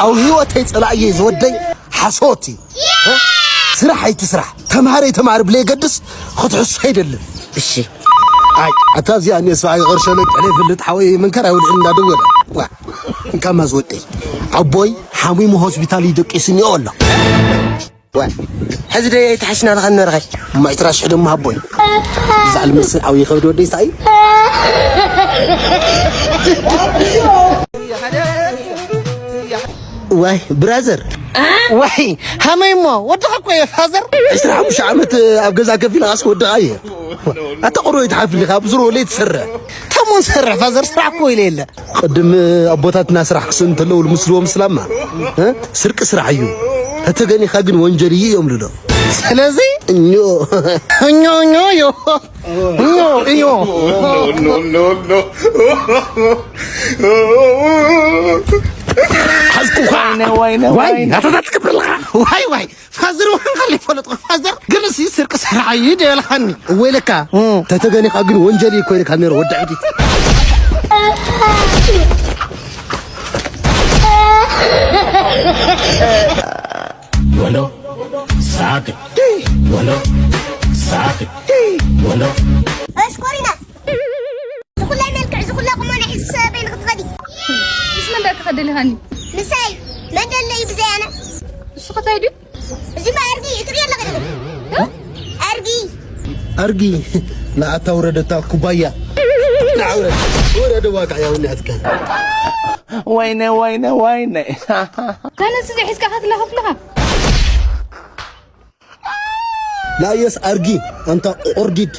ኣብ ህይወተይ ጸላእየ ዝወደይ ሓሶት እዩ። እ? ስራሕ ኣይትስራሕ፣ ተምሃር ኣይተምሃር ብለየገድስ ክትሕሶ ኣይደልን። እሺ። ኣይ፣ ኣታ እዚኣ እኔ ስብዓይ ቕርሸ ለቅሕ ለይፍልጥ ሓወይ መንከር ኣይውድዕን እናደወለ። ዋ፣ እንካማ ዝወደይ። ኣቦይ ሓሚሙ ሆስፒታል እዩ ደቂሱ እኒኦ ኣሎ። ዋ፣ ሕዚ ደ ኣይተሓሽና ለኻ ንበርኸ። እማ ዕስራ ሽሕ ደሞ ሃቦይ። እዛ ልመስል ዓብዪ ከብዲ ወደይ ስታይ። ዋይ ብራዘር። ዋይ ሃመይ እሞ ወድኻ እኮ እየ ፋዘር። ዕስራ ሓሙሽተ ዓመት ኣብ ገዛ ከፊልካ ኣስወድኻ እየ። ኣታ ቁሩብ ኣይትሓፍልካ፣ ኣብ ዙር ወለይ ትሰርሕ። ተሞን ሰርሕ ፋዘር፣ ስራሕ እኮ ኢለ የለ። ቅድም ኣቦታትና ስራሕ ክስእኑ እንተለዉ ምስልዎም ስላማ፣ እ? ስርቂ ስራሕ እዩ። ተተገኒኻ ግን ወንጀል እዩ እዮም ልሎ። ስለዚ እኞ። እኞ፣ እኞ፣ እዮ። እኞ፣ እዮ። ሓዝኩኻ። ወይነ፣ ወይነ፣ ዋይ፣ ወይነ። ኣታታት ትገብር ኣለኻ። ዋይ፣ ዋይ። ፋዘር ወንካል ይፈለጥ ፋዘር ግን ሲ ስርቂ ስራሕ እዩ ደልኻኒ። እወ ኢለካ። እም። ተተገኒኻ ግን ወንጀል እዩ እኮ ኢለካ ነይሩ ወዲ ዕዲት። ወንዶ ሳቅ ወንዶ ሳቅ ወንዶ። እሽኮሪና ዝኹላይ መልክዕ ዝኹላ ቁመና ሒዝኪ ሰበይ ንኽትኸዲ። ምስ መን ደኣ ክኸዲ ኢልካኒ? ምሳይ መን ደሎ እዩ ብዘይ ኣነ? እሱ ኸታይ ድዩ? እዚ ማ ኣርጊ እዩ ትሪኦ ኣለኺ ዶ? እ? ኣርጊ። ኣርጊ ንኣታ ውረደታ ኩባያ። ንዓውረድ። ውረድ ዋቃ ያው እናትካ። ወይነ፣ ወይነ፣ ወይነ። ካነስ እዚ ሒዝካ ኸትላኸፍልኻ? ላየስ ኣርጊ ኣንታ ቁርዲድ።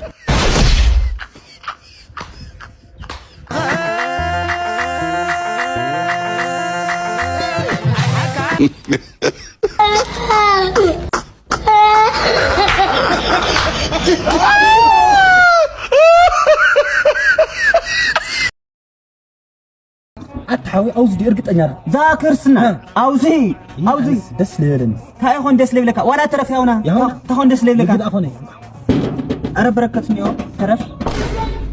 ኣታ ሓዊ ኣውዚ ድዩ እርግጠኛ ዶ? እዛ ክርስትና እ። ኣውዚ፣ ኣውዚ። ኣነስ ደስ ልበለኒ። እንታይ ይኾን ደስ ልብለካ? ዋላ ተረፍ ያውና። ያውና። እንታይ ይኾን ደስ ልብለካ? ምግቢ ኣኾነ። ኣረ በረከት እኒኦ፣ ተረፍ።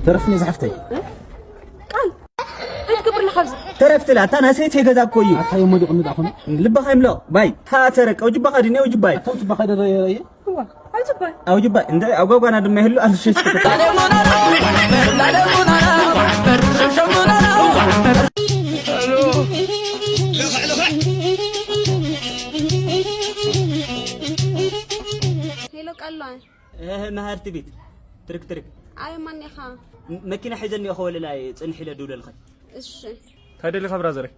ተረፍ እኒኦ ዝሓፍተይ። ቃል፣ እንታይ ትገብር ኣለኻ ኣብዚ? ተረፍ ትላ፣ ኣታ ናይ ሰይቲ ገዛ እኮ እዩ። ኣታ የሞ ድቕሚ ድኣ ኾነ። ልብኻ ይምለቕ፣ ባይ። ታተረቀ፣ ውጅባኻ ድኔ ውጅባይ። ኣታ ውጅባኻ ደረየ ረየ። እዋ፣ ኣውጅባይ። ኣውጅባይ፣ እንደ ኣጓጓና ድማ ይህሉ፣ ኣልሸሽ ትክታ። ሄሎ፣ ቀሏን። እህ፣ መሃርቲ ቤት። ትርክ፣ ትርክ። ኣይ፣ ማን ኢኻ? ም-፣ መኪና ሒዘ እኒኦ፣ ከወለላ እየ፣ ጽንሕ ኢለ ድውለልኸ። እሺ። እንታይ ደሊኻ ብራዘረይ?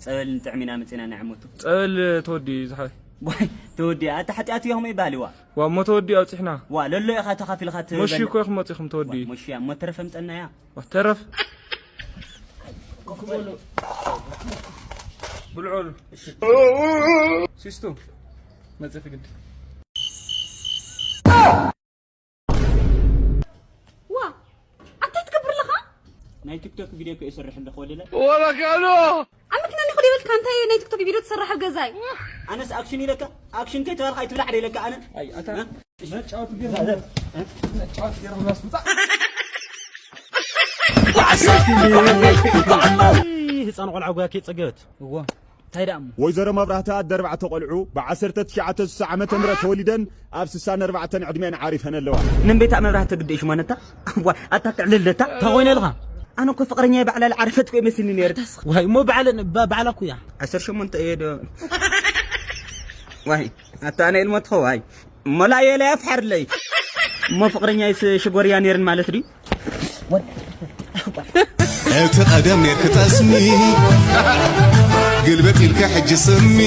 ጸበል ንጥዕም ኢና መጺና ንዓመቱ። ጸበል ተወዲ ዝሓ-? ዋይ፣ ተወዲ፣ ኣታ ሓጢኣት እዩ፣ ከመይ ይበሃል፣ ዋ? ዋ፣ እሞ ተወዲ ኣብጺሕና። ዋ፣ ለሎ ኢኻ ተኻፊልካ ትበል-? መሺ እኮ ኢኹም መጺኹም ተወዲ። ዋ፣ መሺ እያ፣ እሞ ተረፈ ምጸና እያ። ዋ፣ ተረፍ። ብልዖሉ። እሺ። ሲስቱ፣ መጺኺ ግዲ። ዋ፣ ኣንታይ ትገብር ኣለኻ? ናይ ቲክቶክ ቪድዮ እኮ ይሰርሕ ኣለኹ ወለለ። ወበካሉ! ኣብ መኪና እኒኹ ዶ ይበልካ? እንታይ ናይ ቲክቶክ ቪድዮ ትሰርሕ ኣብ ገዛይ? ኣነስ ኣክሽን ኢለካ፣ ኣክሽን ከይተባልካ ኣይትብላዕ ዶ ኢለካ ኣነ? ኣይ፣ ኣታ እ? መጫወቲ ገይርና፣ መጫወቲ ገይርና ሱጣ። ህፃን ቆልዓ ጓ ከይፀገበት። እዎ። እንታይ ደኣ እሞ? ወይዘሮ መብራህቲ ኣደ ኣርባዕተ ቆልዑ ብ ዓሰርተ ትሽዓተ ስሳ ዓመተ ምህረት ተወሊደን ኣብ ስሳን ኣርባዕተን ዕድሜኣን ዓሪፈን ኣለዋ። ነን ቤታ መብራህቲ ግደይ ሽማነታ? ዋ፣ ኣታ ትዕልለታ? እንታይ ኮይነ ኢልካ? ኣነ እኮ ፍቕረኛይ ባዕላ ዝዓረፈት እኮ ይመስልኒ ነይሩ። ዋይ፣ እሞ ባዕለን፣ ባ-፣ ባዕላ እኮ እያ። ዓሰርተ ሸሞንተ እየ ዶ? ዋይ፣ ኣታ ኣነ ኢልሞ ትኸው፣ ዋይ። እሞ ላየለ ኣፍሓርለይ። እሞ ፍቕረኛይስ ሽጎርያ ነይርን ማለት ድዩ? እቲ ቀደም ኔርክ ጠስሚ፣ ግልብጥ ኢልካ ሕጂ ስሚ።